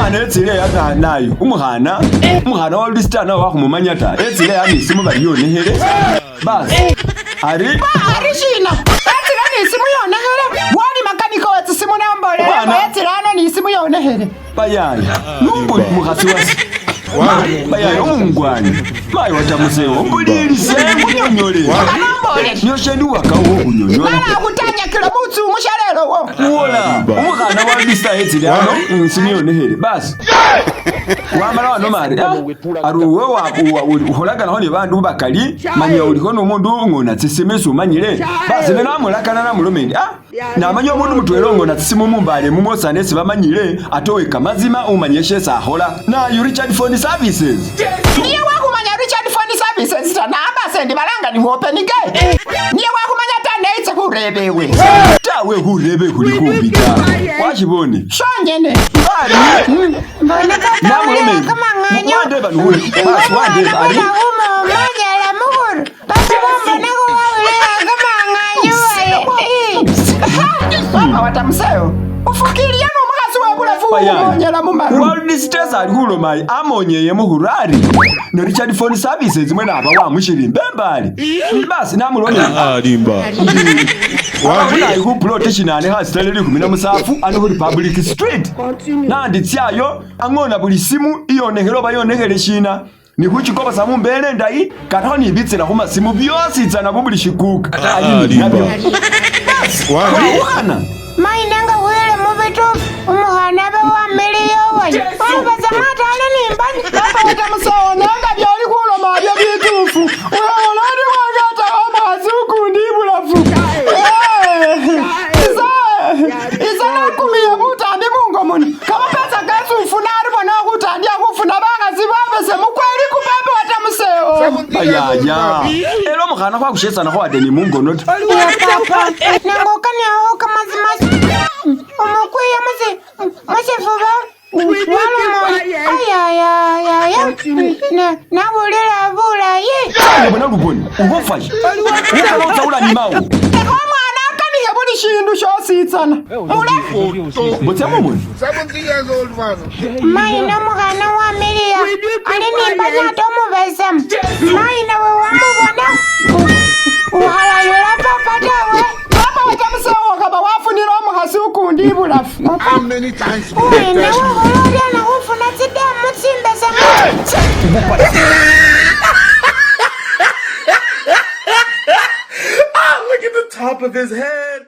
Umwana etsile ya nayo umukhana, umukhana wa World nawe wakhumumanya ta, etsile ya nisimu bari yonekhele basi ari Ari shina etsile nisimu yonekhele? Wali makanika we tsisimu nambolele Umwana. etsile ano nisimu yonekhele. Bayaya numbu mukhasi wase bayaya omungwani mayi watamusewo mbulilise munyonyole. Anambolele. Niyo wakawo khunyonyola. Mala khutanyakila mutsu mushalelo wo. Wola umukhana wa World etsile ano isimu yonekhele basi wamala wanoma ari ari uwe ukholaganakho ne bandu bakali manya ulikho nomundu ung'ona tsisimu esi umanyile basi nenamulakana namuloma endi namanya omundu mutwela ung'ona tsisimu mumbale mumwosana esi bamanyile ate owe kamazima umanye shesi akhola nayo Richard Phone Services. Niye wakhumanya Richard Phone Services ta namba sendi balanga ni open gate. Niye wakhumanya ta neitse khurebewe. Tawe khurebe khuli khumbi ta washibone. Shonyene. Ari Mbona papa namuloma ule endi kamang'anyo. wandeba nuwule basi wandeba ari Umomanyela mukhuru. Papa wambonako wawulila kamang'anyo waye. Papa watamuseyo ufukilia nomukhasi webulafu umonyela mumaru. World Stress ali khulomayi amonyeye mukhuru ari ne Richard Phone Services mwene aba wamushilimba embali basi namulomela Alimba. abakhulayi khuplot shinane khasitale 17 ano khu Republic Street nandi tsyayo ang'ona buli simu iyonekhele oba yonekhele shina nikhuchikobasa mumbele endayi katakho nibitsila khumasimu byositsana bubuli shikuka ali nabyo basi wawukhana. Mainanga wile mubitufu umukhana abe wamiliyo waye. Olubasa mwatale nimbani. Papa watamuseyo nenga byoli khuloma byo bitufu uloli wangata omukhasi ukundi ibulafu isa isa nakumiye butambi mungo muno kamapesa kesi ufuna aribona khutandya khufuna bakhasi babese mukweli kupapa watamuseyo. Bayaya ela omukhana khwakhushetsanakho wade ni mungono ta. Ya papa, nangokaniawo kamazimasi. Umukwiya musi musifuba. Walumoli. Ayayayaya. Nawulila bulayi. Bona luboni ukhofashe ukhala utsa ulanyimawo. Ekho omwana akanihe buli shindu shositsana mule. Mbotsa mumoni. 70 years old man. Maina mukhana wamiliya. Ali nimbanya ate omubesemu. Maina we wamubona. Ukhalayula papa tawe. Papa watamuseyo khaba wafunile omukhasi ukundi ibulafu. How many times will you Wena test me? wakhola oryana khufuna tsidamu tsimbesemu. Look at the top of his head.